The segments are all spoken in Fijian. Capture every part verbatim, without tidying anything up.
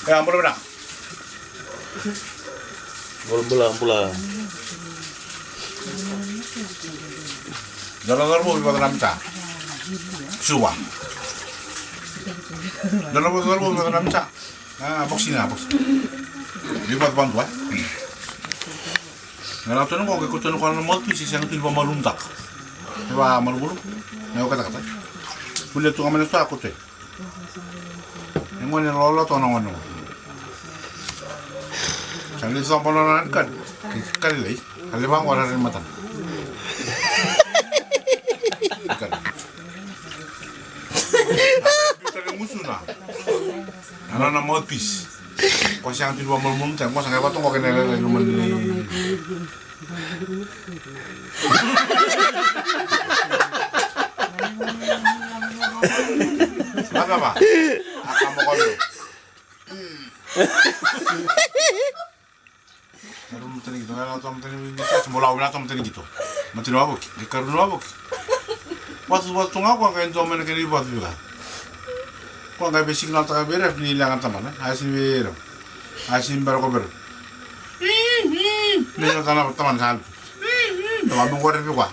E, a bula vinaka. Bula, bula, bula. Dua na cauravou vei vata na mita. Suva. Dua na cauravou vei vata na mita. A, boxing, a, boxing. Vei vata vadua, e. Ga na tonu qo, ke ko tonu ko na mouthpiece, e sega tu ni vamalumalumutaka. E vamalumalumu. Na o katakata. Kulia tu ga mai na sua ko te. E gone lolo toka na gone. Sa lai soba nona na kani. Kani lai. Ka lai vaqo na rai matana. Kani. Biuta na gusuna. Na nona mouthpiece. Ko sega tu ni vamalumalumu tale, ko sa qai vatoqo kena rairai loma ni. Vaka va. A ka moko vei. Karua na mataniqito, na toa mataniqito, mo lau na toa mataniqito. Mataniqito wavoki, qai karua na wavoki. Vatu, vatu tu ga koya qai dua mai na kena ivatu vei koya. Koya qai vei signal taka vei ref ni leqa na tamana, a si vei ref. A si bera ko vei ref. Me na tana tamana sa lutu. Dua me qore vei koya.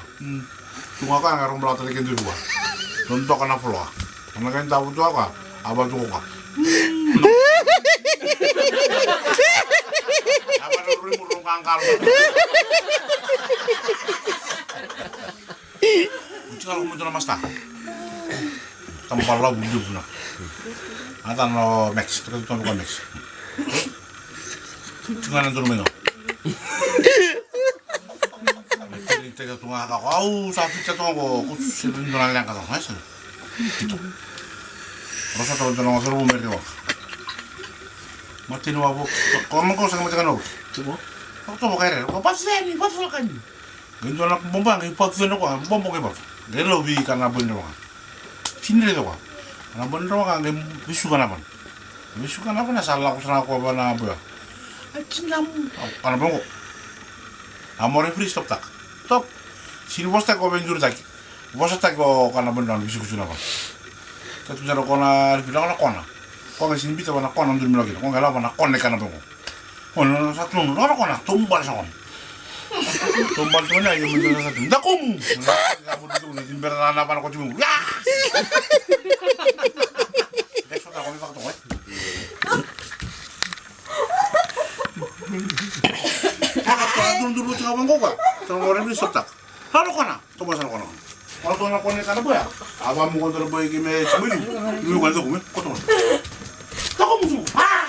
Tu ga koya ga rogo bala tale ke dua vua. Don toka na foloa. Ana qai davo tu ga koya. A vatu ko koya. A vatu rui mo rogo ga qalo. Uti ga rogo mo dua na masta. Tamba lavu levu na. A tano Max, toka tu toka Max. Tiko ga na donu mai ga. Tiko tiko tu ga ka ko au sa fita tu ga ko ko se ni dona lenga tu ga sa. Tiko. Rosa tu dona ga sa ru me rewa. Matini wa bo ko ma ko sa matini no. Tiko. Ko to ko kere ko pa se ni pa so ka ni. Qai dua na bobo qai patu ena koya, bobo qai patu. Qai lau vei kana boi ni roga. Sini raica koya. Kana boi ni roga qai vesuka na vana. Vesuka na vana sa lako sara koya vana boya. A tinamu. Kana boqo. A more free stop taka. Stop. Sini vosataki koya vei duritaki. Vosataki o kana boi ni roga vesuka su na vana. Tatu sara kona rifila kona kona. Koya qai sini bita vana kona duri milakina. Koya qai lako vana kona i kana boqo. Kona sa tunu, kona, kona, tombal sa kona. Tombal sa kona, ia mo sa tunu. Dakomu. Ia mo tunu, timbera na na vana ko timu. Ya. Dek sa ta ko mi vaka to, e. Vaka to, duru, duru, tiga vango ka. Sa ngore mi sotak. Sa kona. Tomo sa kona. Kona tomo kona kana boya. Ava mo kona boya ki me smili. Mi kona tomo kona. Tomo musu. Ah!